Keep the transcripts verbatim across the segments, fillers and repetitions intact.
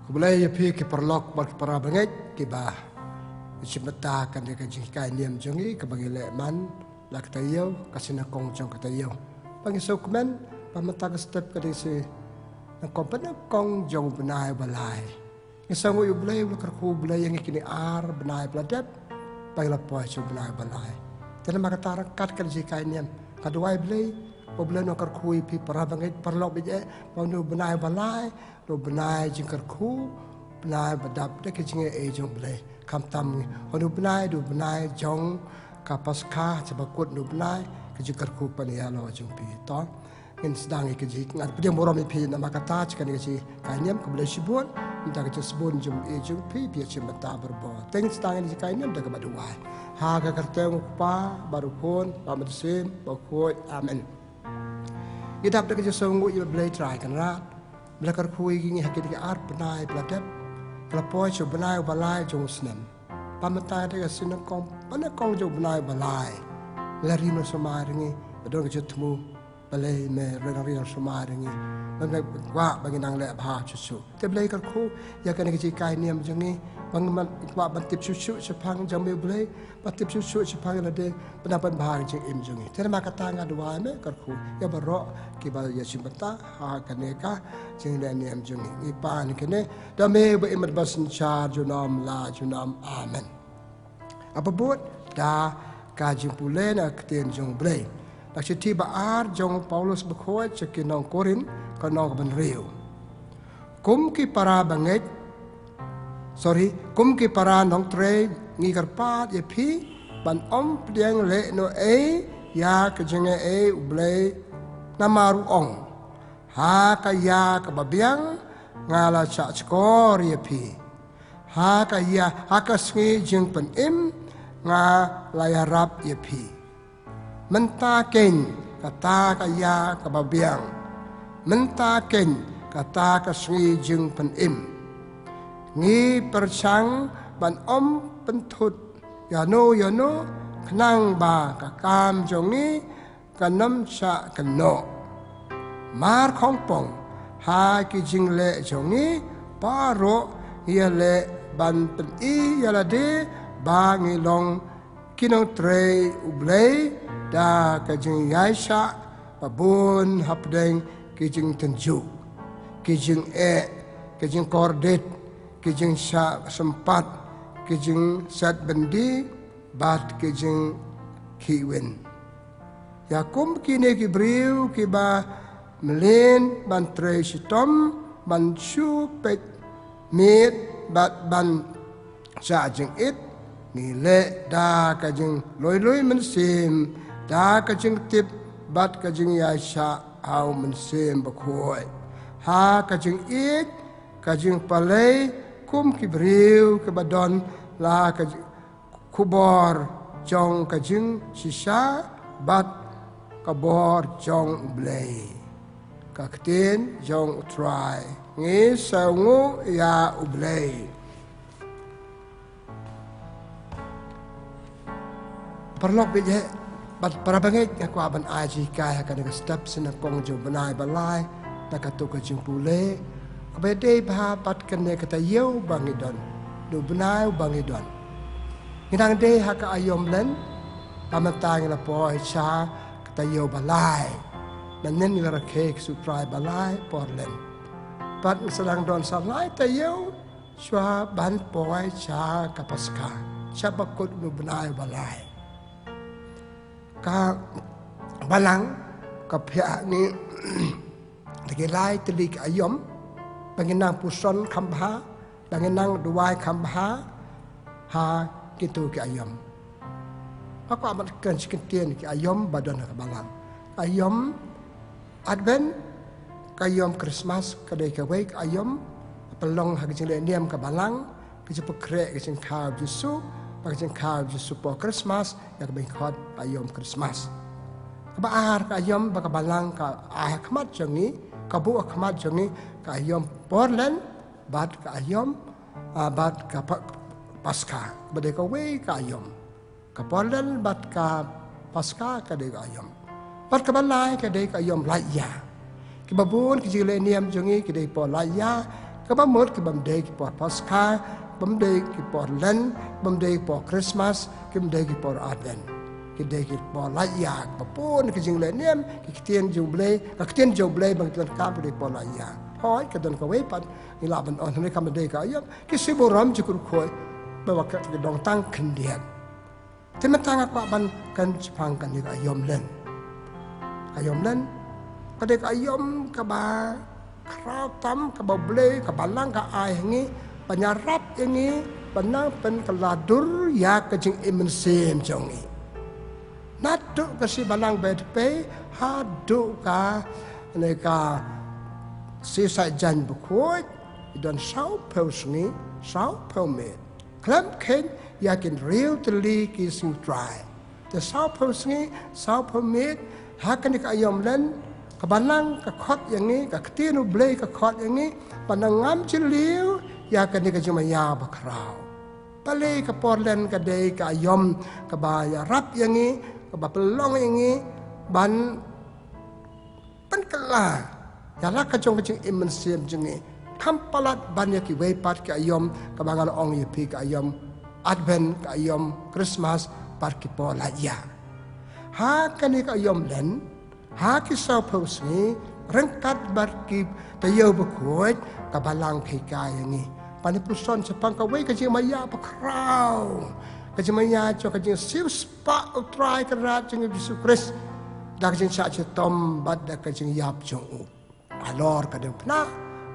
Khublei ïa phi ki paralok bad ki para bangeit kiba shim bynta kane ka jinghikai niam jong ngi kaba ngi leh man la ka taïew, ka sien nyngkong jong ka taïew. Ba ngi sngewkmen ba mynta ka step ka dei sien nyngkong, ba nyngkong jong u bnai ba lai. Ngi sngewnguh ïa U Blei, U Blei kyrkhu, U Blei ïa ngi kine ar bnai ba la dep ba ngi la poi sha u bnai ba lai. Te namar kata ryngkat ka jinghikai niam nga duwai Blei, U Blei un kyrkhu ïa phi para bangeit, paralok bangeit, ba une u bnai ba lai u bnai jingkyrkhu, bnai ba dap da ka jingaiei jong U Blei. Khamtam ngi, une u bnai u bnai jong ka Paskha, sha ba kut une u bnai ka jingkyrkhu pynïaid halor jong phi. To ngin sdang ïa ka jingkyrkhu, pdiang burom ïa phi namar kata, sha kane ka jinghikai niam. Khublei shibun, mynta ka jingsbun jong U Blei jong phi, phi ïa shim bynta barabor. Te ngin sdang ïa ka jinghikai niam da kaba duwai. Ha ka kyrteng U Kpa bad U Khun bad U Mynsiem Bakhuid. Amen. Ngi dap da ka jingsngewnguh ïa U Blei Trai Kynrad ba la kyrkhu ïa ngi ha kine ki ar bnai ba la dep, ba la poi sha u bnai uba lai jong u snem. Ba mynta da ka sien nyngkong, ba nyngkong jong u bnai uba lai, la ri noh sumar ïa ngi, ba don ka jingthmu balei me ri noh sumar ïa ngi, ba me kwah ba ngi nang leh bha shuh shuh. Te Blei kyrkhu ïa kane ka jinghikai niam jong ngi, ba ngi kwah ban tip shuh shuh shaphang jong me Blei, ba tip shuh shuh shaphang ïa lade, ba nang pynbha ka jingim jong ngi. Te namar kata nga duwai, me kyrkhu ïa baroh kiba ïa shim bynta ha kane ka jingleh niam jong ngi. Ngi pan kane da me ba im bad ba synshar junom la junom. Amen. Ap bud da ka jingpule na ka ktien jong U Blei na ka shithi ba ar jong u Paulus bakhuid sha ki nong Korinth, ka lynnong kaba hynriew. Kum ki para bangeit, sorry, kum ki para nongtrei, ngi kyrpad ïa phi ban ym pdiang lehnohei ïa ka jingaiei U Blei, namar u ong: Ha ka ïa kaba biang nga la shahshkor ïa phi, ha ka ïa, ha ka sngi jingpynim nga la ïarap ïa phi. Mynta keiñ kata ka ïa kaba biang, mynta keiñ kata ka sngi jingpynim. Ngi pyrshang ban ym pynthut ïano ïano, khnang ba ka kam jong ngi kan ym shah kynnoh. Mar khongpong, ha ki jingleh jong ngi baroh ngi ïaleh ban pyni ïa lade ba ngi long ki nongtrei U Blei da ka jingïaishah ba bun hapdeng ki jingtynjuh, ki jingeh, ki jingkordit, ki jingshah sympat, ki jingset byndi bad ki jingkhihwin. Ïa kum kine ki briew kiba mlien ban trei shitom, ban shu peit miet bad ban shah jingit, ngi leh da ka jinglui lui mynsiem, da ka jingtip bad ka jingïaishah ha U Mynsiem Bakhuid, ha ka jingïeit, ka jingpalei, kum ki briew kiba don la ka jing khubor jong ka jingshisha bad ka bor jong U Blei. Ka ktien jong U Trai. Ngi sngewnguh ïa U Blei. Paralok bangeit bad para bangeit, nga kwah ban ai jinghikai ha kane ka step sien nyngkong jong u bnai ba lai, na kato ka jingpule kaba dei bha bad kane ka taïew ba ngi don, u bnai ba ngi don. Ngi dang dei ha ka aïom Lent, ba mynta ngi la poi sha ka taïew ba lai. Mynnin ngi la rakhe ka Sngi U Trai ba lai por Lent. Bad ngi sa dang don sa lai taïew shuwa ban poi sha ka Paskha, sha ba kut u bnai ba lai. Ka Balang ka phah ngi da ki lai tylli ki aïom ba ngin nang puson kham bha, ba ngin nang duwai kham bha ha kito ki aïom. Nga kwah ban kren shi kyntien ki aïom ba don ha ka Balang. Aïom Advent, ka aïom Christmas ka dei kawei ka aïom pynlong ha ka jingleh niam ka Balang, ka jingpynkhreh ka jingkha U Jisu, bad ka jingkha U Jisu por Christmas, ïa kaba ngi khot aïom Christmas. Kaba ar ka aïom ba ka Balang ka ai ha khmat jong ngi, ka buh ha khmat jong ngi, ka aïom por Lent bad ka aïom, ah, bad ka Pa-, Paskha, ba dei kawei ka aïom. Ka por Lent bad ka Paskha ka dei ka aïom. Bad kaba lai ka dei ka aïom Laitïa. Kiba bun ki jingleh niam jong ngi ki dei por Laitïa, Kaba mut ki bym dei ki por Paskha, bym dei ki por Lent, bym dei ki por Christmas, ki bym dei ki por Advent. Ki dei ki por lait ïa, kaba bun ka jingleh niam, ki ktien jong U Blei, ka ktien jong U Blei ba ngi donkam ka dei por lait ïa. Hooid, ka don kawei pat, ngi lah ban ong hangne kam dei ka aïom, ki siew burom jong ki kynroi, ba wa ka dong tang khyndiat. Te mynta nga kwah ban kren shaphang kane ka aïom Lent. Ka aïom Lent ka dei ka aïom kaba khraw tam, kaba U Blei, ka Balang ka ai ha ngi ban ïarap ïa ngi ban nang pynkylla dur ïa ka jingim mynsiem jong ngi. Naduh ka Sngi Balang Baitpei haduh kane ka Sngi Saitjaiñ Bakhuid, i don sawphew sngi, sawphew miet. Khlem kheiñ ïa ki hynriew tylli ki Sngi Trai. Te sawphew sngi, sawphew miet, ha kane ka aïom Lent, ka Balang ka khot ïa ngi, ka ktien U Blei ka khot ïa ngi, ban nang ngam jylliew ïa kane ka jingmaïa bakhraw. Balei ka por Lent ka dei ka aïom kaba ïarap ïa ngi, kaba pynlong ïa ngi ban pynkylla ïa la ka jong ka jingim mynsiem jong ngi. Kham palat ban ïa kiwei pat ki aïom, kaba ngan ong ïa phi, ka aïom Advent, ka aïom Christmas, bad ki por lait ïa. Ha kane ka aïom Lent, ha ki sawphew sngi, ryngkat bad ki taïew bakhuid, ka Balang ka hikai ïa ngi ban ïa puson shaphang kawei ka jingmaïa bakhraw, ka jingmaïa jong ka jingsiewspah U Trai Kynrad jong ngi U Jisu Khrist da ka jingshah shitom bad da ka jingïap jong u. Halor ka diengphna,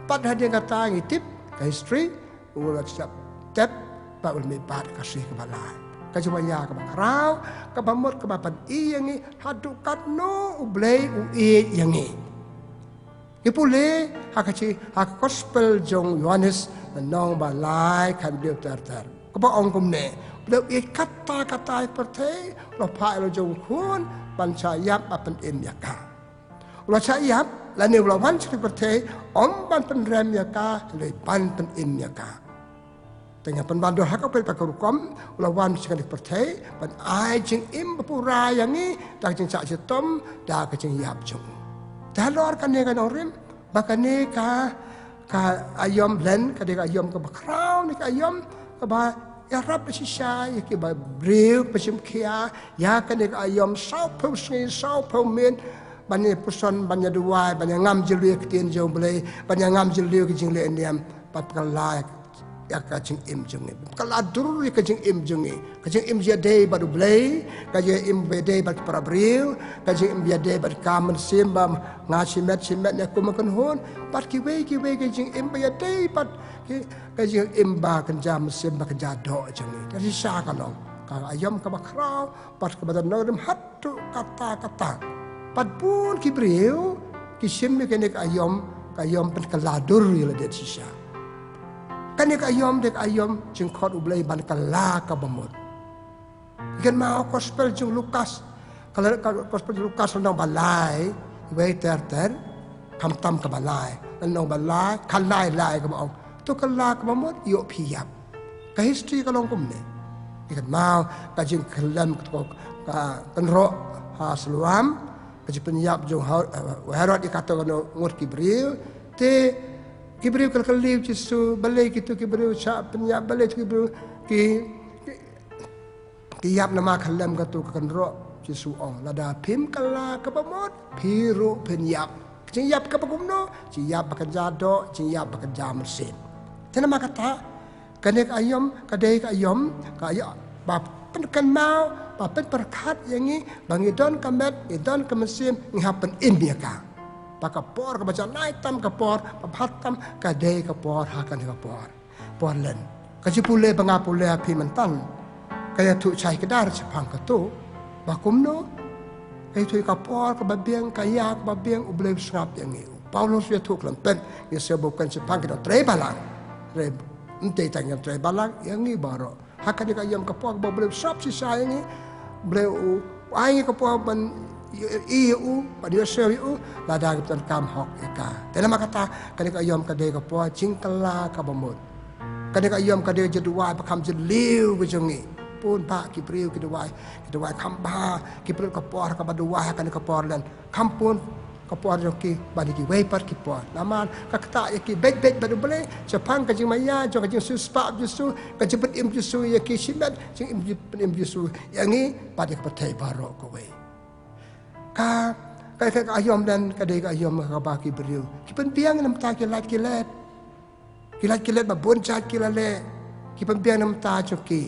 bad hadien kata ngi tip ka history, u la shah tep bad u la mihpat ha ka sngi kaba lai. Ka jingmaïa kaba khraw, kaba mut, kaba pyni ïa ngi haduh katno U Blei u ïeit ïa ngi. Ngi pule ha ka shi, ha ka Gospel jong u Ïohannes, lynnong ba lai, khadhynriew ter ter, kaba ong kumne: U Blei u ïeit katta katta ïa ka pyrthei, u la phah ïa la u jong u Khun ban shah ïap bad pynim ïa ka. U la shah ïap, lane u la wan sha ka pyrthei, ym ban pynrem ïa ka, hynrei ban pynim ïa ka. Te ngan pynbna dur ha ka pyrthei ka rukom, u la wan sha ka pyrthei ban ai jingim bapura ïa ngi da ka jingshah shitom, da ka jingïap jong u. Te halor kane ka nongrim ba kane ka, ka aïom Lent ka dei ka aïom kaba khraw, ne ka aïom kaba ïarap shisha ïa ki briew ba shim khia ïa kane ka aïom sawphew sngi sawphew miet, ban ïa puson, ban ïa duwai, ban ïa ngam jylliew ïa ka ktien jong U Blei, ban ïa ngam jylliew ïa ka jingleh niam, ban pynkylla ïa ka jingim jong ngi, ban pynkylla dur ïa ka jingim jong ngi. Ka jingim ba ïadei bad U Blei, ka jingim ba ïadei bad ki para briew, ka jingim ba ïadei bad ka mynsiem ba nga shimet shimet ne kum kynhun, bad kiwei kiwei ki jingim ba ïadei bad ki, ka jingim ba kynja mynsiem, ba kynja doh jong ngi. Ka shisha ka long ka aïom kaba khraw, bad kaba don nongrim haduh katta katta. Bad bun ki briew ki shim ïa kane ka aïom, ka aïom pynkylla dur ïa lade shisha. Kane ka aïom dei ka aïom jingkhot U Blei ban kylla kaba mut. Ngi kynmaw Gospel jong u Lukas, ka, ka Gospel jong u Lukas lynnong ba lai, wei ter ter, khamtam kaba lai, lynnong ba lai, khatlai lai kaba ong: To kylla kaba mut, ïoh phi ïap. Ka history ka long kumne. Ngi kynmaw ka jingkhyllem ka, ka kynroh ha Siloam, ka jingpynïap jong Her-, Herod ïa kato kano ngut ki briew. Te ki briew ki la kylli u Jisu, balei kito ki briew shah pynïap, balei kito ki briew ki, ki, ki ïap namar khyllem kato ka kynroh. U Jisu ong, lada phim kylla kaba mut, phi ruh phin ïap. Ka jingïap kaba kumno? Jingïap ba kynja doh, jingïap ba kynja mynsiem. Te namar kata, kane ka aïom ka dei ka aïom, ka aïom ba pynkynmaw, ba pynpyrkhat ïa ngi ba ngi don ka met, ngi don ka mynsiem, ngi hap pynim ïa ka. Ba ka por kaba janai tam, ka por ba bha tam, ka dei ka por ha kane ka por, por Lent. Ka jingpule ba nga pule ha phi mynta ka ïathuh shai kdar shaphang kato, ba kumno ka ïathuh ïa ka por kaba biang, ka ïa kaba biang U Blei u sngap ïa ngi. U Paulus u ïathuh khlem pep, ngi sngewbha ban kren shaphang ki nongtrei balang. Hynrei ym dei tang ki nongtrei balang, ïa ngi baroh. Ha kane ka aïom ka por kaba U Blei u sngap shisha ïa ngi, U Blei u ai ngi ka por ban ïohi ïa u, ban ïohsngew ïa u, lada ngi pyndonkam hok ïa ka. Te namar kata, kane ka aïom ka dei ka por jingkylla kaba mut. Kane ka aïom ka dei ka jingduwai ba kham jylliew ka jong ngi. Bun bah ki briew ki duwai, ki duwai kham bha, ki pynlut ka por kaba duwai ha kane ka por Lent. Kham bun ka por jong ki bad ïa kiwei pat ki por. Namar ka ktah ïa ki beit beit bad U Blei shaphang ka jingmaïa jong ka jingsiewspah Jisu, ka jingpynim Jisu ïa ki shimet, jingpynim Jisu ïa ngi bad ïa ka pyrthei baroh kawei. Ka, ka, ka, ka aïom lehse ka dei ka aïom kaba ki briew ki pynbiang na ka bynta ki lait ki let. Ki lait ki let ba bun jait ki la leh, ki pynbiang na ka bynta jong ki.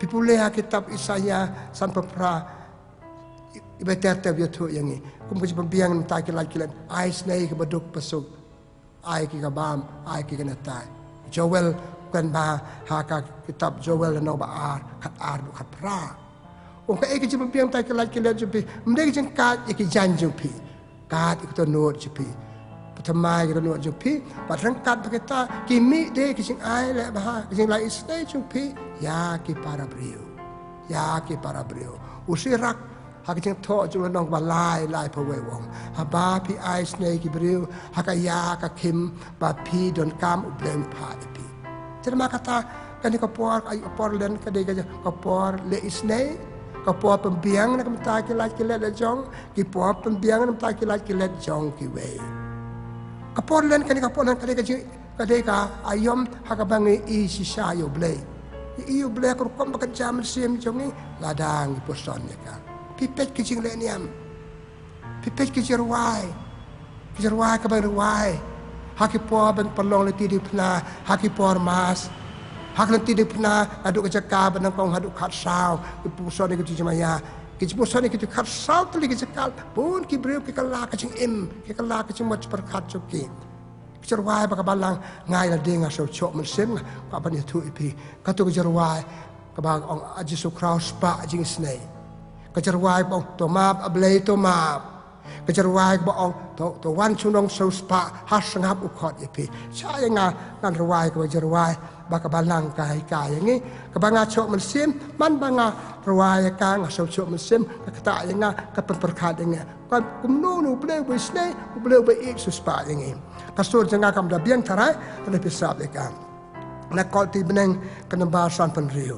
Phi pule ha kitab Isaïah sanphew phra, i, i ba ter ter ïathuh ïa ngi. Kum ka jingpynbiang na ka bynta ki lait ki let, ai isynei kaba duk ba suk, ai ki ka bam, ai ki ka netai. Joel, kren ba ha ka kitab Joel lynnong ba ar, khat ar haduh khat phra. Ong kaei ka jingpynbiang na ka bynta ki lait ki let jong phi? Ym dei ka jingkait ïa ki jaiñ jong phi, kait ïa ka dohnud jong phi. Pynthame ïa ka dohnud jong phi, bad ryngkat bad kata ki mih de ka jingai leh bha, ka jinglait isynei jong phi ïa ki para briew. Ïa ki para briew. U Sirak ha ka jingthoh jong u lynnong ba lai, laiphew wei u ong, haba phi ai isynei ïa ki briew ha ka ïa ka khim ba phi donkam, U Blei un phah ïa phi. Te namar kata, kane ka por, ka por lehse ka dei ka, ka por leh isynei, ka por pynbiang na ka bynta ki lait ki let la jong, ki por pynbiang na ka bynta ki lait ki let jong kiwei. Ka por lehse kane ka por lehse ka dei ka jing, ka dei ka aïom ha kaba ngi ïohi shisha ïa U Blei. Ngi ïohi ïa U Blei ka rukom ba kynja mynsiem jong ngi lada ngi puson ïa ka. Phi peit ka jingleh niam. Phi peit ka jingrwai. Ka jingrwai kaba ngi rwai ha ki por ban pynlong lynti diengphna, ha ki por Mass. Ha ka lynti diengphna naduh ka jaka ba nyngkong haduh khatsaw, ki puson ïa ki jingmaïa. Ki jingpuson ïa ki khatsaw tylli ki jaka, bun ki briew ki kylla ka jingim, ki kylla ka jingmut jingpyrkhat jong ki. Ka jingrwai ba ka Balang, nga ïa lade nga sngewshoh mynsiem, nga kwah ban ïathuh ïa phi. Kato ka jingrwai kaba ong, A Jisu Khrist, spah jingisynei. Ka jingrwai ba ong, To map A Blei, to map. Ka jingrwai ba ong, To, to wan shnong sngewspah, ha sngap u khot ïa phi. Sha ïa nga ngan rwai kaba jingrwai ba ka Balang ka hikai ïa ngi, kaba nga shoh mynsiem man ba nga rwai ïa ka, nga sngewshoh mynsiem, ka ktah ïa nga, ka pynpyrkhat ïa nga. Kan kumno, U Blei uba isynei, U Blei uba ïeit sngewspah ïa ngi. Ka sur jong nga kam da biang tharai, lada phi sngap ïa ka. Na Kolte Bneng ka nombar sanphew hynriew.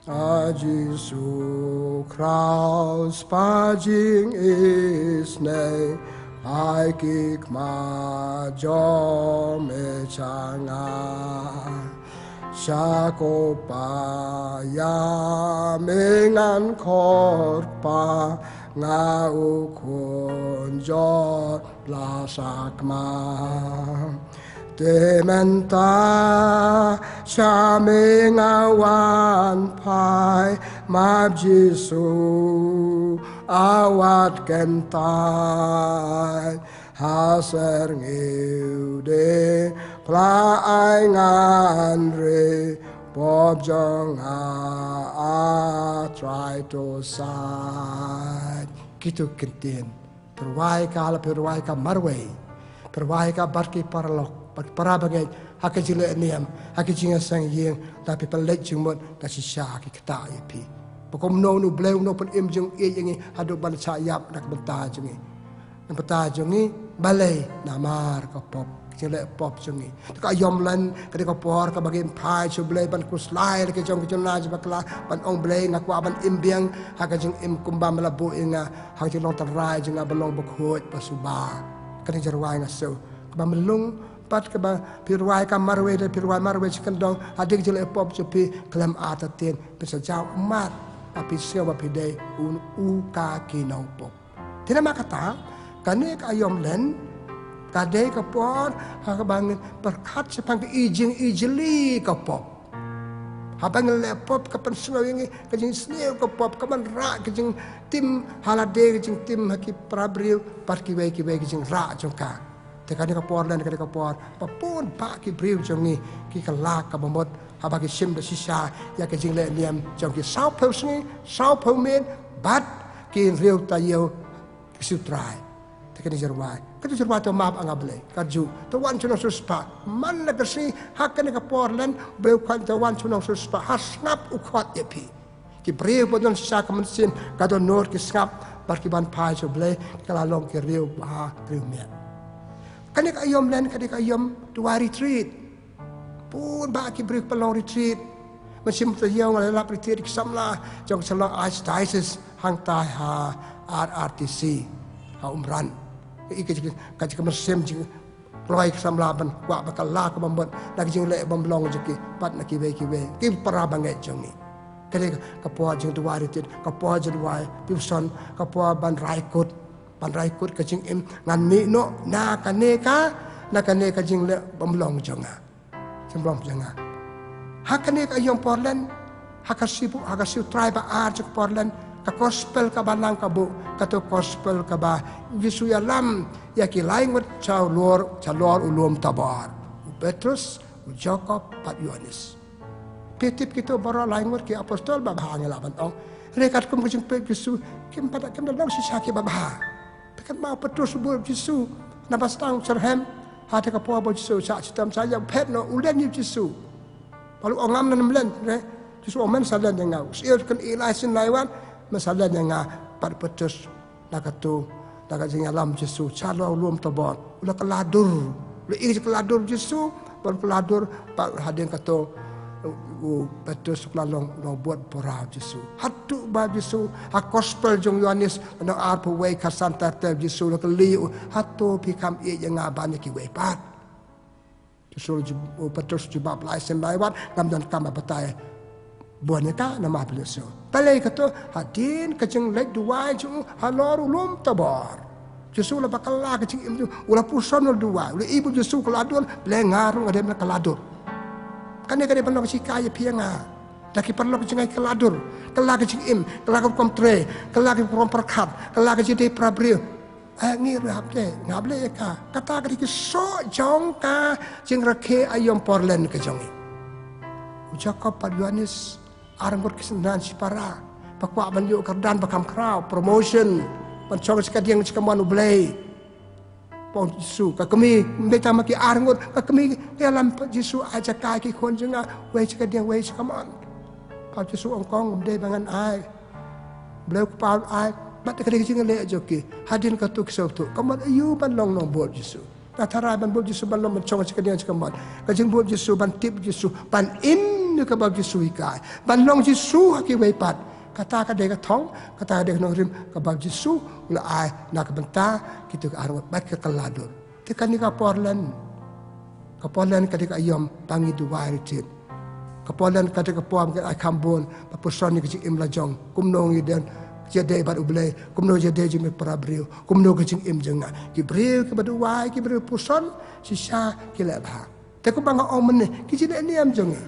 A Jisu Khrist, spah jingisynei, phai ki khmat jong me sha nga. Sha ko Pa ïa me ngan khot, Pa, nga u khun jong la sakma. Te mynta sha me nga wan phai, map Jisu, a wat kyntait. Ha syrngiew diengphna ai ngan ri, pop jong nga A Trai to sait. Kito ki ktien. Pyrwai ka, la pyrwai ka marwei. Pyrwai ka bad ki paralok, bad ki para bangeit, ha ka jingleh niam, ha ka jingïaseng ïing, la phi pynleit jingmut, la shisha ki ktah ïa phi. Ba kumno U Blei un nang pynim jingïeit ïa ngi, haduh ban shah ïap na ka bynta jong ngi. Na ka bynta jong ngi, balei? Namar ka pop, ka jingleh pop jong ngi. Te ka aïom lehse ka dei ka por kaba ngim phai sha U Blei ban khuslai la ki jong ki jong na jong bakla, ban ong, Blei, nga kwah ban im biang ha ka jingim kumba me la buh ïa nga, ha ka jinglong tynrai jong nga ban long bakhuid basuba. Kane ka jingrwai nga siew. Kaba mlung pat, kaba phi rwai ka marwei, lada phi rwai marwei shi kyndong, hadien ka jingleh pop jong phi, khlem artatien phin sa jaw ummat, ba phin sngew ba phi dei u, u ka ki nongpop. Te namar kata, kane ka aïom lehse ka dei ka por ha kaba ngin pyrkhat shaphang ka ijing ijli ka pop. Haba ngin leh pop ka pynsngew ïa ngi ka jingsniew ka pop, ka ban rah ka jingtim ha lade, ka jingtim ha ki para briew, bad kiwei kiwei ki jingrah jong ka. Te kane ka por lehse ka dei ka por ba bun bah ki briew jong ngi ki kylla kaba mut, haba ki shim da shisha ïa ka jingleh niam jong ki sawphew sngi, sawphew miet, bad ki hynriew taïew ki siew Trai. Te kane ka jingrwai, kata ka jingrwai To map A Blei, ka juh, to wan shnong sngewspah. Man la ka sngi, ha kane ka por lehse, Blei u khot, to wan shnong sngewspah, ha sngap u khot ïa phi. Ki briew ba don shisha ka mynsiem, ka dohnud ki sngap, bad ki ban phai sha U Blei, ki la long ki riew bha, riew miat. Kane ka aïom lehse ka dei ka aïom duwai retreat. Bun bah ki briew ki pynlong retreat. Mynsiem taïew nga la ïalap retreat ki samla jong ka Shillong Archdiocese hangtai ha R R T C. ha Umran. Ka i ka jing, ka jing ka mynsiem jingkloi ka samla ban kwah ba ka la ka bamut na ka jingleh bym long jong ki bad na kiwei kiwei ki para bangeit jong ngi. Ka dei ka por jingduwai retreat, ka por jingduwai devotion, ka por ban rai kut, ban rai kut ka jingim. Ngan mih noh na kane ka, na kane ka jingleh bym long jong nga. Symbols jong nga. Ha kane ka aïom Portland, ha ka shu, ha ka shu trai ba ar jong Portland, ka gospel kaba nang ka buh, kato gospel kaba Jisu ïalam ïa ki lai ngut shalor, shalor u lum Tabor. U Petrus, u Jakob, bad u Ïohannes. Phi tip kito baroh lai ngut ki apostol babha ngi lah ban ong. Hynrei katkum ka jingpeit Jisu, kim pat, kim da long shisha ki babha. Te kan ma u Petrus u bud Jisu na ba sdang syrhem, ha te ka por ba Jisu shah shitom sha ïa phet noh u len ïa Jisu. Ba la ong ngam, ngam len, re. Jisu ong men sa len ïa nga. U syier kan i lai sien lai wan, men sa len ïa nga. Bad u Petrus na kato, na ka jingïalam Jisu shalor u lum Tabor. U la kylla dur. U la i ka jingkylla dur Jisu, bad kylla dur, bad hadien kato u Petrus u la long, long bud para u Jisu. Hato ba Jisu, ha gospel jong u Ïohannes, lynnong arphew wei, khatsan ter ter, Jisu u la kylli u, hato phi kham ïeit ïa nga ban ïa kiwei pat. Jisu ju-, u Petrus u jubab lai sien lai wat, ngam donkam ban batai bun ïa ka namar phi la sngew. Balei? Kato hadien ka jingleit duwai jong u halor u lum Tabor. Jisu u la ba kylla ka jingim jong u, u la puson u la duwai, u la i bad Jisu kylla dur, Blei nga ruh nga dei ban kylla dur. Kane ka dei ban long ka jinghikai ïa phi ïa nga. Da ki paralok jong nga ki kylla dur, kylla ka jingim, kylla ka rukom trei, kylla ka rukom pyrkhat, kylla ka jingdei para briew. Eh, ngi ruh hap leh, nga hap leh ïa ka. Kata ka dei ki soh jong ka jingrakhe aïom Portland ka jong ngi. U Jakob bad u Ïohannes, ar ngut ki synran shipara, ba kwah ban ïoh kyrdan ba kham khraw, promotion, ban shong sha ka dieng sha ka mon U Blei. Ba ong Jisu, ka kmie, ym dei tang ma ki ar ngut, ka kmie ka ïalam, Jisu, ai jaka ïa ki khun jong nga, wei sha ka dieng, wei sha ka mon. Ba Jisu ong, kong, ym dei ba ngan ai. Blei u Kpa un ai, bad ka dei ka jingleh jong ki. Hadien kato ki sngewthuh, ka mut aiu ban long nongbud Jisu. Nga tharai ban bud Jisu ban long ban shong sha ka dieng sha ka mon. Ka jingbud Jisu, ban tip Jisu, ban im ïa kaba Jisu hikai. Ban long Jisu ha kiwei pat. Kata ka dei ka thong, kata ka dei ka nongrim kaba Jisu u la ai na ka bynta kito ki ar ngut bad ka kylla dur. Te kane ka Portland. Ka Portland ka dei ka aïom ba ngi duwai retreat. Ka Portland ka dei ka por ba ngi ai kham bun, ba puson ïa ka jingim la jong. Kumno ngi don, ka jingïadei bad U Blei, kumno ka jingïadei jong ngi para briew, kumno ka jingim jong nga. Ki briew kiba duwai, ki briew puson, shisha ki leh bha. Te kumba nga ong mynne, ki jingïaleh niam jong ngi.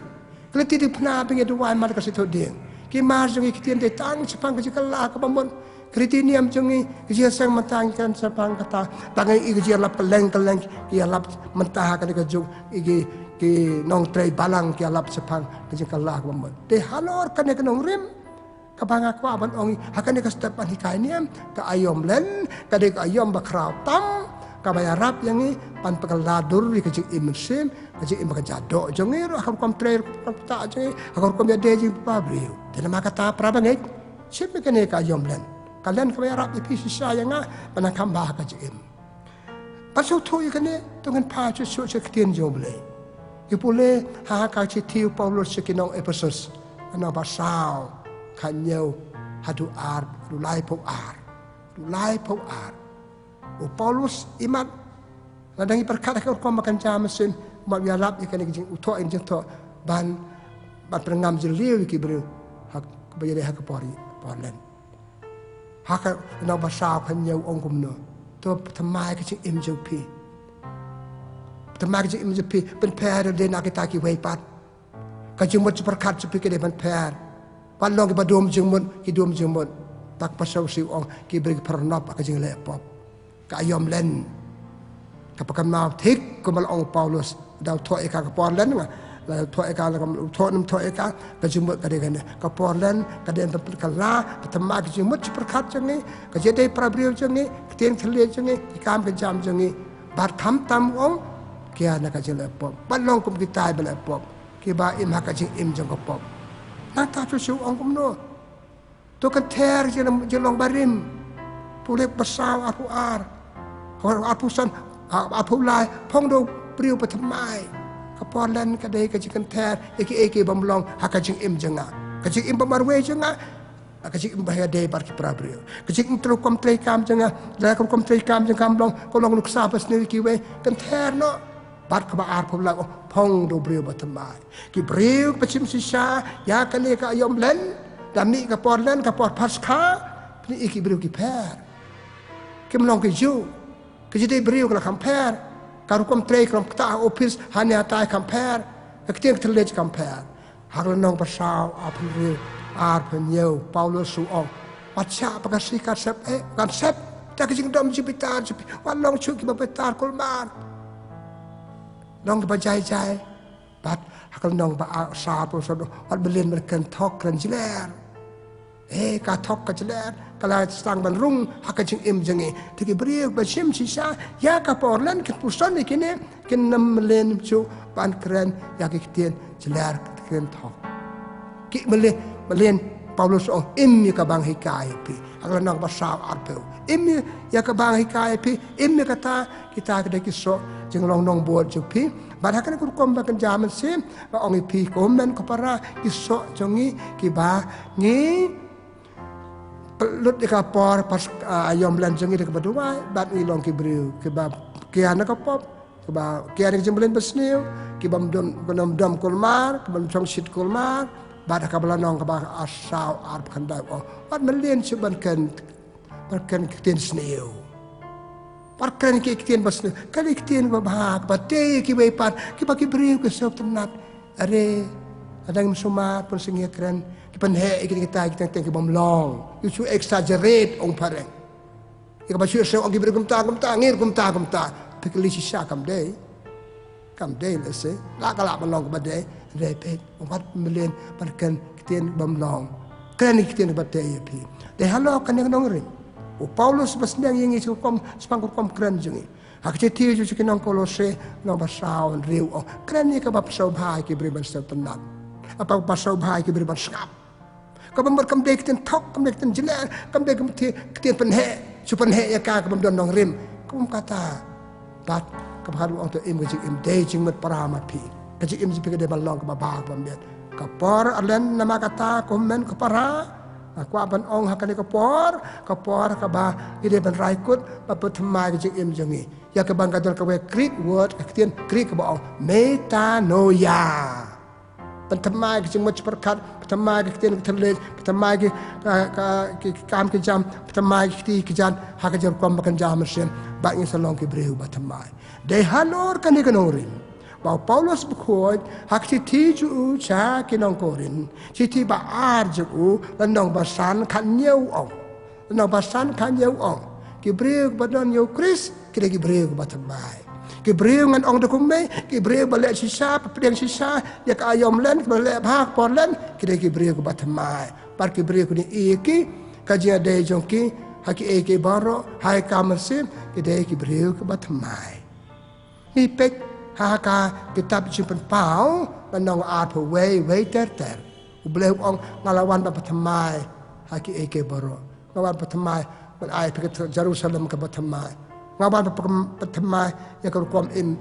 Ki lynti diengphna ba ngi duwai mar ka sithuh dieng. Ki mar jong ngi ki ktien dei tang shaphang ka jingkylla kaba mut. Ki riti niam jong ngi, ki jingïaseng mynta ngi kren shaphang kata, tang ngi i ki jingïalap kylleng kylleng, ki ïalap mynta ha kane ka juk, i ki, ki nongtrei balang ki ïalap shaphang ka jingkylla kaba mut. Te halor kane ka nongrim, kaba nga kwah ban ong i, ha kane ka step ban hikai niam, ka aïom Len, ka dei ka aïom ba khraw tam, kaba ïarap ïa ngi, ban pynkylla dur ïa ka jingim mynsiem, ka jingim ba ka jadoh jong ngi ruh, ha ka rukom trei, rukom ktah jong ngi, ha ka rukom ïadei jong ngi bad briew. Te namar kata para bangeit, shim ïa kane ka aïom Len. Ka Len kaba ïarap ïa phi shisha ïa nga, ban nang kham bha ha ka jingim. Ban sngewthuh ïa kane, to ngin phai shuh shuh sha ka ktien jong U Blei. Ngi pule ha ka shithi u Paulus sha ki nong Ephesus. Lynnong ba saw, khathynñiew, haduh ar, haduh laiphew ar. Haduh laiphew ar. U Paulus i mat, lada ngi pyrkhat ha ka rukom ba kynja mynsiem, u mat u ïarap ïa kane ka jing, u thoh ïa ka jingthoh ban, ban pynngam jylliew ïa ki briew ha, ba ïadei ha ka por, por Len. Ha ka lynnong ba saw, khathynñiew u ong kumno? To pynthymmai ka jingim jong phi. Pynthymmai ka jingim jong phi, pynpher ïa lade na kita kiwei pat. Ka jingmut jingpyrkhat jong phi ka dei ban pher. Wat long kiba dum jingmut, ki dum jingmut. Bad ka ba saw shi u ong, ki briew ki pynrnop ha ka jingleh pop. Ka aïom Len. Kaba kynmaw thik kumba la ong u Paulus. Da u thoh ïa ka ka por Len nga. La u thoh ïa ka, la u thoh, ym thoh ïa ka, ka jingmut ka dei kane. Ka por Len ka dei ban pynkylla, pynthymmai ka jingmut jingpyrkhat jong ngi, ka jingïadei para briew jong ngi, ka ktien ka thylliej jong ngi, ki kam ka jam jong ngi. Bad khamtam u ong, ki ïa na ka jingleh pop. Bad long kum kitai ba leh pop. Kiba im ha ka jingim jong ka pop. Nangta shuh shuh u ong kumno? To kynther jong, jong long barim. Pule ba saw arphew ar. Arphew san, arphew lai, phong da u briew ba thymmai. Ka por Len ka dei ka jingkynther ïa kiei kiei bym long ha ka jingim jong nga. Ka jingim ba marwei jong nga. Ka jingim ba ïadei bad ki para briew. Ka jingim, ka rukom treikam jong nga, la ka rukom treikam jong nga kam long, ka long nuksa ba sniew ïa kiwei, kan ther noh. Bad kaba arphew, la ong phong da u briew bathymmai. Ki briew ba shim shisha ïa kane ka aïom len, da mih ka por len, ka por Paskha, phin ïohi ki briew ki pher. Kim long ki Jiw. Ka jingdei briew ka la kham pher. Ka rukom trei, ka rukom ktah ha ophis, hangne hatai kham pher. Ka ktien ka thylliej kham pher. Ha ka lynnong ba saw, arphew hynriew, arphew hynñiew, Paulus u ong, wat shah ba ka sngi kan sep, eh, kan sep da ka jingdom jingbitar jong phi, wat long shuh kiba bitar kulmar. Long kiba jai jai. Bad ha ka lynnong ba saw, Paulus u ong, wat mlien ban kren thok kren jler. Eh, ka thok ka jler ka la sdang ban rung ha ka jingim jong ngi. Te ki briew ba shim shisha ïa ka por len, kin puson ïa kine, kin ym mlien shuh ban kren ïa ki ktien jler, ki ktien thok. Ki mlien, mlien, Paulus u ong, im ïa kaba nga hikai ïa phi. Ha ka lynnong ba saw, arphew. Im ïa kaba nga hikai ïa phi, im ïa kata, kita ki dei ki soh jinglong nongbud jong phi. Bad ha kane ka rukom ba kynja mynsiem, nga ong ïa phi ko hynmen ko para, ki soh jong ngi kiba ngi pynlut ïa ka por Pas-, ah, aïom len jong ngi da kaba duwai, bad ngi long ki briew kiba kiar na ka pop, kiba kiar na ka jingmlien basniew, ki bym don, ki bym don kulmar, ki bym shong shit kulmar. Bad ha kaba lynnong kaba saw, arphew khyndai u ong, wat mlien shuh ban kren, ban kren ki ktien sniew. Wat kren ki ktien basniew, kren ki ktien babha, ba tei ïa kiwei pat, kiba ki briew ki sngewtynnat. Are, hadang ngim sumar pun sngi kren, ki pynheh ïa kine kita, ki teng teng ki bym long. Ïa shu exaggerate, ong phareng. Ïa kaba shu shu ong ki briew kumta kumta, ngin kumta kumta. Te ka lei shisha kam dei. Kam dei lehse. La ka lah ban long kaba dei, dei peit. Wat mlien ban kren ki ktien bym long. Kren ki ktien ba tei ïa phi. Dei halor kane ka nongrim u Paulus ba sniang ïa ngi shaphang ka rukom, shaphang ka rukom kren jong ngi. Ha ka shithi jong ki nong Kolose, lynnong ba saw, hynriew u ong, kren ïa kaba sngewbha ïa ki briew ban sngewtynnat. Kaba sngewbha ïa ki briew ban sngap. Kaba mut kam dei ktien thok, kam dei ktien jler, kam dei ktien, ktien pynheh, shu pynheh ïa ka, ka bym don nongrim. Kum kata. Bad kaba khatduh u ong, to im ka jingim dei jingmut para mat phi. Ka jingim jong phi ka dei ban long kaba bha, kaba miat. Ka por len, namar kata ko hynmen ko para, nga kwah ban ong ha kane ka por, ka por kaba ngi dei ban rai kut bad pynthymmai ka jingim jong ngi. Ïa kaba nga don kawei Greek word, ka ktien Greek kaba ong metanoia. Pynthymmai ka jingmut jingpyrkhat, pynthymmai ka ktien ka thylliej, pynthymmai ki, ka, ka, ki, ki kam ki jam, pynthymmai ki kti ki jam ha ka jingrukom ba kynja mynsiem, bad ngin sa long ki briew bathymmai. Dei halor kane ka nongrim ba u Paulus bakhuid ha ka shithi jong u sha ki nong Korinth, shithi ba ar jong u, lynnong ba san, khathynñiew u ong. Lynnong ba san, khathynñiew u ong, ki briew ba don ïa u Khrist ki dei ki briew kiba thymmai. Ki briew, ngan ong da kumne, ki briew ba leh shisha, ba pdiang shisha ïa ka aïom len, kiba leh bha ka por len, ki dei ki briew kiba thymmai. Bad ki briew kine, ïa ki, ka jingïadei jong ki ha kiei kiei baroh, ha ka mynsiem, ki dei ki briew kiba thymmai. Ngi peit ha ka kitab Jingpynpaw, lynnong arphew wei, wei ter ter. U Blei u ong, nga la wan ban pynthymmai ha kiei kiei baroh. Nga wan pynthymmai, ban ai phi ka Jerusalem kaba thymmai. Nga wan pynthymmai ïa ka rukom im,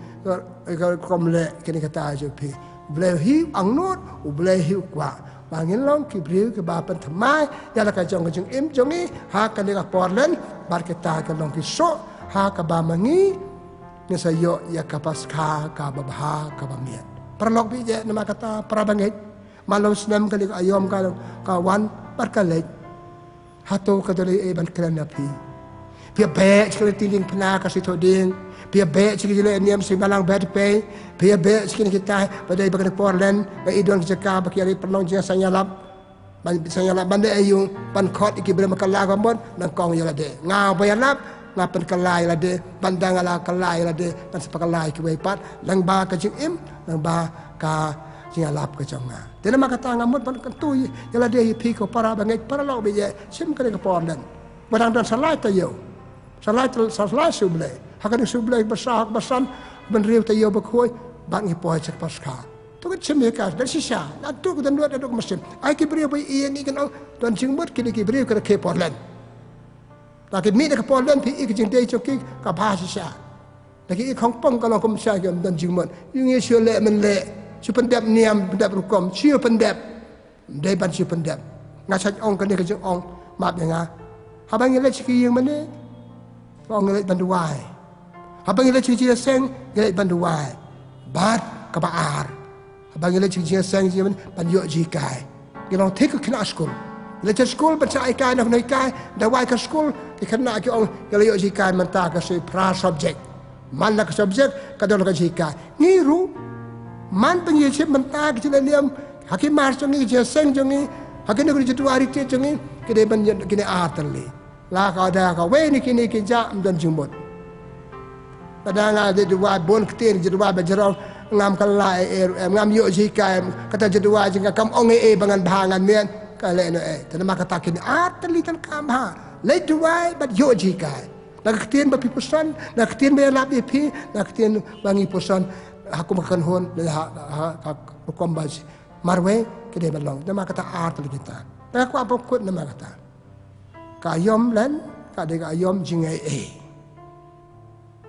ïa ka rukom leh, kine kita jong phi. U Blei hi u angnud, U Blei hi u kwah ba ngin long ki briew kiba pynthymmai ïa la ka jong ka jingim jong ngi ha kane ka por len, bad kita ki long ki soh ha kaba ma ngi ngin sa ïoh ïa ka Paskha kaba bha kaba miat. Paralok baieit, namar kata, para bangeit, man la u snem kane ka aïom ka, ka wan bad ka leit. Hato ka don ei ei ban kren ïa phi? Phi ïa beh sha ka lynti diengphna ka sithoh dieng. Phi ïa beh sha ki jingeh niam sha balang bad phi. Phi ïa beh sha kine kita ba dei ba kane ka por len, ba i don ka jaka ba ki ïa pynlong jingïaseng ïalap. Ban seng ïalap ban dei aïu, ban khot ïa ki briew ba kylla ka mut, nyngkong ïa lade. Nga ba ïalap, nga pynkylla ïa lade, ban da nga la kylla ïa lade, ban sa pynkylla ïa kiwei pat, lyngba ka jingim, lyngba ka jingïalap ka jong nga. Te namar kata nga mut ban kyntu ïa lade ïa phi ko para bangeit, paralok baieit, shim kane ka por len. Ba dang don sa lai taïew. Sa lai, sa lai sha U Blei. Ha kane sha U Blei ba saw, ba san, ban hynriew taïew bakhuid, bad ngi poi sha ka Paskha. To ngin shim ïa ka, don shisha, naduh ka dohnud haduh ka mynsiem. Ai ki briew ba ïohi ïa ngi kin ong, don jingmut, kine ki briew ki rakhe por len. Lada ki mih na ka por len, phi ïohi ka jingdei jong ki ka bha shisha. Lada ki ïohi khongpong ka long kum shisha, ki ong don jingmut. Ïohi ngi shu leh men leh, shu pyndep niam, pyndep rukom, shu pyndep. Ym dei ban shu pyndep. Nga shait ong kane ka jingong, map ïa nga. Haba ngi leit sha ki ïing mane, nga ong ngi leit ban duwai. Haba ngi leit sha ki jingïaseng, ngi leit ban duwai. Bad kaba ar, haba ngi leit sha ki jingïaseng, jingïa ban ïoh jinghikai. Ngi long thik ki khynnah skul. Ngi leit sha skul ban shah hikai na khynnah hikai, duwai ka skul, ki khynnah ki ong ngi la ïoh jinghikai mynta ka shi phra subject. Man la ka subject ka don ka jinghikai. Ngi ruh, man ba ngi shim mynta ka jingïalehniam ha ki mar jong ngi, ka jingïaseng jong ngi, ha kine ki jingduwai retreat jong ngi, ki dei ban ïa kine ar tylli. La ka da kawei na kine ki jah ym don jingmut. Lada nga dei duwai bun ktien, jingduwai ba jrong, ngam kylla ei ei ruh em, ngam ïoh jinghikai em, kata jingduwai jong nga kam ong ei ei ba ngan bha ngan miat, ka leh noh ei. Te namar kata kine ar tylli tang kam bha. Leit duwai bad ïoh jinghikai. Na ka ktien ba phi pyrshang, na ka ktien ba ïalap ïa phi, na ka ktien ba ngi pyrshang, ha kum ka kynhun, lane ha, ha, ha, ha ka rukom ba shi marwei, ka dei ban long. Namar kata ar tylli kita. Te nga kwah pynkut namar kata. Ka aïom Len, ka dei ka aïom jingaiei.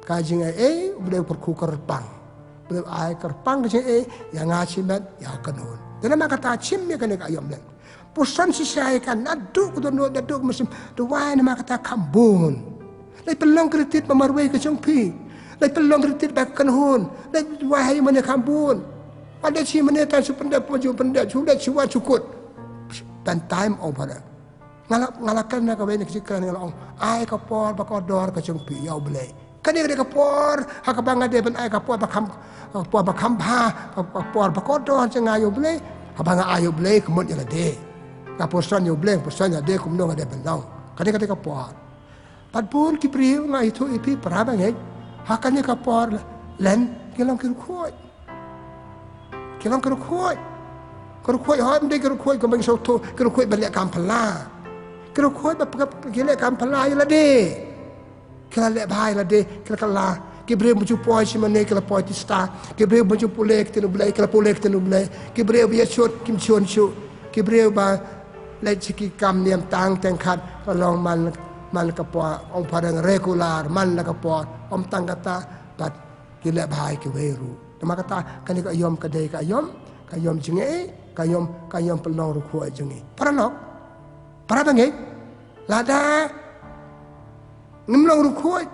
Ka jingaiei, U Blei u pyrkhu kyrpang. U Blei u ai kyrpang ka jingaiei ïa nga shimet, ïa ka kynhun. Te namar kata shim ïa kane ka aïom Len. Pyrshang shisha ïa ka, naduh ka dohnud, naduh ka mynsiem, duwai namar kata kham bun. Leit pynlong ka retreat ba marwei ka jong phi. Leit pynlong ka retreat ba ka kynhun. Leit duwai ha ïing mane kham bun. Wat leit sha ïing mane tang shu pyndep, shu pyndep, shu leit shu wan shu kut. Spend time over there. Nga la, nga la kren na kawei na ka jingkren, nga la ong, ai ka por ba kordor ka jong phi ïa U Blei. Kane ka dei ka por ha kaba nga dei ban ai ka por ba kham, ka por ba kham bha, ka, ka por ba kordor jong nga ïa U Blei. Haba nga ai ïa U Blei, ka mut ïa lade. Nga pyrshang ïa U Blei, nga pyrshang ïa lade kumno nga dei ban long. Kane ka dei ka por. Bad bun ki briew, nga ïathuh ïa phi para bangeit, ha kane ka por Len ki long ki riewkhuid. Ki long ki riewkhuid. Ki riewkhuid, hooid, ym dei ki riewkhuid kumba ngi sngewthuh, ki riewkhuid ba leh kam phylla. Ki riewkhuid ba, ba ki leh kam phylla ïa lade. Ki la leh bha ïa lade, ki la kylla. Ki briew ba ju poi shi mane, ki la poi tista. Ki briew ba ju pule ktien U Blei, ki la pule ktien U Blei. Ki briew ba ïashun, kim shun shuh. Ki briew ba leit sha ki kam niam tang teng khat, ka long man, man ka por, ong phareng regular, man la ka por. Ym tang kata, bad ki leh bha ïa kiwei ruh. Namar kata, kane ka aïom ka dei ka aïom, ka aïom jingaiei, ka aïom, ka aïom pynlong riewkhuid jong ngi. Paralok, para bangeit, lada ngim long riewkhuid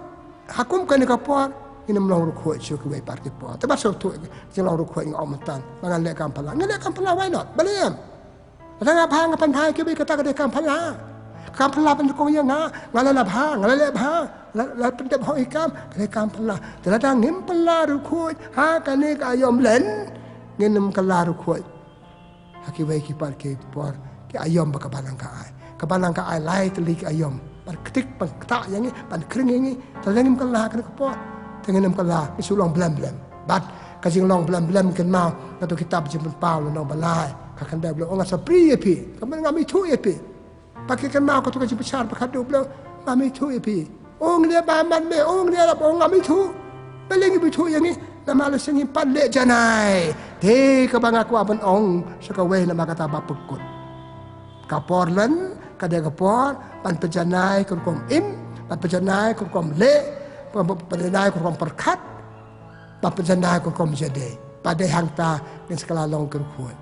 ha kum kane ka por, ngin ym long riewkhuid sha kiwei pat ki por. Te ba sngewthuh, jong long riewkhuid, nga ong mynta ba ngan leh kam phylla. Ngan leh kam phylla, why not? Balei em? Lada nga bha nga pan bha ïa kiwei, kata ka dei kam phylla. Kam phylla ban nyngkong ïa nga, nga la, la bha, nga la leh bha, la, la pyndep hok ïa ki kam, ka dei kam phylla. Te lada ngim phylla riewkhuid ha kane ka aïom Len, ngin ym kylla riewkhuid ha kiwei ki pat ki por, ki aïom ba ka Balang ka ai. Ka Balang ka ai lai tylli ki aïom ban ktik, ban ktah ïa ngi, ban khring ïa ngi. Te lada ngim kylla ha kane ka por, te ngin ym kylla, ngi shu long blem blem. Bad ka jinglong blem blem kynmaw na kato ka kitab Jingpynpaw lynnong ba lai, ka khyndai, U Blei u ong, nga sa bri ïa phi, ka mut ngam ithuh ïa phi. Ba ki kynmaw kato ka jingbishar ba khatduh, U Blei u ong, ngam ithuh ïa phi. Ong leh ba man me, ong leh lap, ong ngam ithuh. Balei ngim ithuh ïa ngi? Namar lehse ngim pat leh janai. Te kaba nga kwah ban ong sha kawei namar kata ba pynkut. Ka por Len ka dei ka por ban pynjanai ka rukom im, ban pynjanai ka rukom leh, ban pynjanai ka rukom pyrkhat, ban pynjanai ka rukom jadei. Ba dei hangta ngin sa kylla long ki riewkhuid.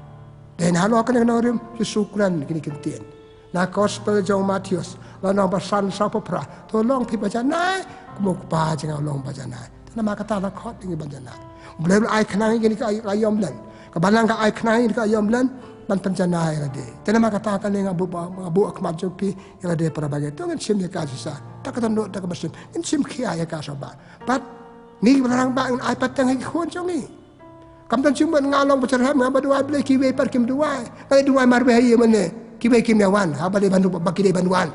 Dei na halor kane ka nongrim Jisu u kren kine ki ktien. Na gospel jong u Mathaios, lynnong ba san, saw phew phra. To long phi ba janai, kum u Kpa jong nga u long ba janai. Te namar kata la khot ïa ngi ban janai. U Blei u la ai khnang ïa kane ka aïom Len. Ka Balang ka ai khnang ïa kane ka aïom Len ban pynjanai ïa lade. Te namar kata kane nga buh, nga buh ha khmat jong phi ïa lade para bangeit. To ngin shim ïa ka shisha. Da ka dohnud, da ka mynsiem, ngin shim khia ïa ka sha ba. Bad ngi ki rangbah ngin ai pateng ha ki khun jong ngi. Kam don jingmut nga long ba shitrhem, nga ba duwai Blei, kiwei pat kim duwai. Nga duwai marwei ha ïing mane, kiwei kim ïa wan, haba dei ban, ba ki dei ban wan.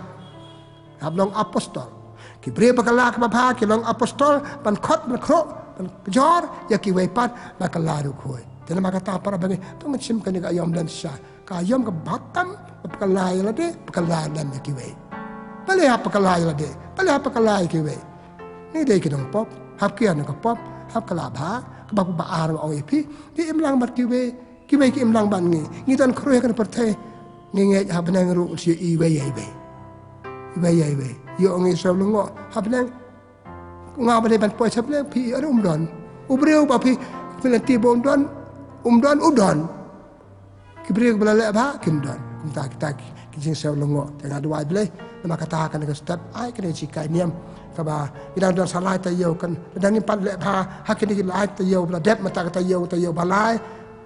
Hap long apostol. Ki briew ba kylla kaba bha ki long apostol, ban khot, ban khroh, ban kjor ïa kiwei pat ba kylla riewkhuid. Te namar kata para bangeit, to ngin shim kane ka aïom Len shisha. Ka aïom kaba tam, ba pynkylla ïa lade, pynkylla lem ïa kiwei. Balei hap pynkylla ïa lade? Balei hap pynkylla ïa kiwei? Ngi dei ki nongpop, hap kiar na ka pop, hap kylla bha. Kaba, kaba ar nga ong ïa phi, ngi im lang bad kiwei, kiwei ki im lang bad ngi. Ngi don khrui ha kane ka pyrthei, ngi ngeit ha bneng ruh shu iwei ïa iwei. Iwei ïa iwei. Ïoh ngi shu lyngngoh ha bneng. Nga ba dei ban poi sha bneng, phi ruh um don. U briew ba phi, phi lynti ba um don, um don, u don. Ki briew ba la leh bha kim don. Mynta kita ki, ki jingsngew lyngngoh. Te nga duwai Blei namar kata ha kane ka step ai kane ka jinghikai niam kaba ngi dang don sa lai taïew kan, dang ngim pat leh bha ha kine ki lai taïew ba la dep, mynta ka taïew, taïew ba lai,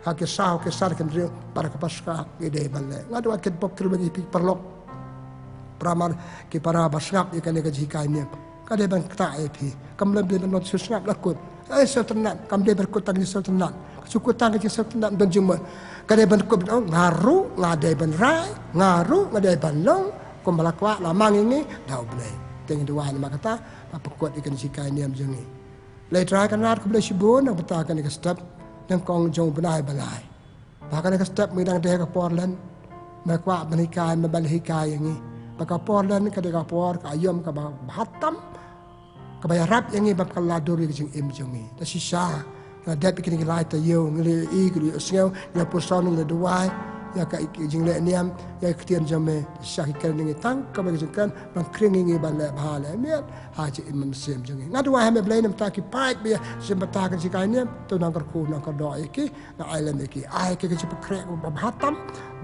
ha ki saw ki san ki hynriew, para ka Paskha ngi dei ban leh. Nga duwai kit bok kyrmen ïa phi paralok, para mar, ki para ba sngap ïa kane ka jinghikai niam. Ka dei ban ktah ïa phi. Kam lem dei ban long shu sngap la kut. Ai sngewtynnat, kam dei ban kut tang ki sngewtynnat. Ka shu kut tang ki sngewtynnat don jingmut. Ka dei ban kut, oh, nga ruh nga dei ban rai, nga ruh nga dei ban long kum ba la kwah, la mang ïa ngi da U Blei. Te ngi duwai namar kata, ba pynkut ïa kane ka jinghikai niam jong ngi. Lei Trai Kynrad, khublei shibun na ka bynta kane ka step nyngkong jong u bnai ba lai. Ba kane ka step mynta dang dei ka por len, me kwah ban hikai, me ban hikai ïa ngi. Ba ka por len ka dei ka por, ka aïom kaba bha tam, kaba ïarap ïa ngi ban kylla dur ïa ka jingim jong ngi. Te shisha, nga dep ïa kine ki lai taïew, ngi la ïohi, ngi la ïohsngew, ngi la pyrshang, ngi la duwai ïa ka jingleh niam, ïa ka ktien jong me. Te shisha ki kren ïa ngi tang kaba ka jingkren ban khring ïa ngi ban leh bha leh miat ha ka jingim mynsiem jong ngi. Nga duwai ha me Blei namar ki paid ba ïa shim bynta ka jinghikai niam, to nang kyrkhu nang kyrdoh ïa ki, nang ai lem ïa ki. Ai ki ka jingpynkhreh ba bha tam,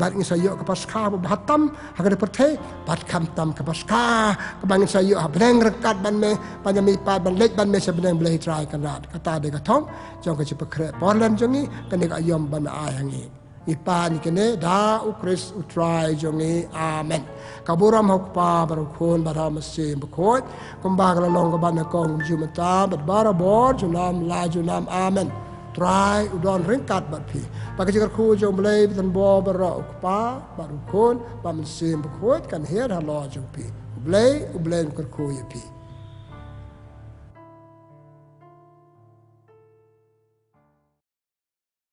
bad ngin sa ïoh ka Paskha ba bha tam ha kane ka pyrthei, bad khamtam ka Paskha kaba ngin sa ïoh ha bneng ryngkat bad me, ban ïamih pat ban leit bad me sha bneng, Blei Trai Kynrad. Kata dei ka thong jong ka jingpynkhreh por len jong ngi, kane ka aïom ba me ai ha ngi. Ngi pan ïa kane da U Khrist U Trai jong ngi. Amen. Ka burom ha U Kpa bad U Khun bad ha U Mynsiem Bakhuid, kumba ka la long, ka ban, ka nyngkong, kumjuh, mynta bad barabor, junom la junom. Amen. Trai u don ryngkat bad phi. Ba ka jingkyrkhu jong U Blei ba don bor baroh, U Kpa bad U Khun bad U Mynsiem Bakhuid, kan hiar halor jong phi. U Blei, U Blei un kyrkhu ïa phi.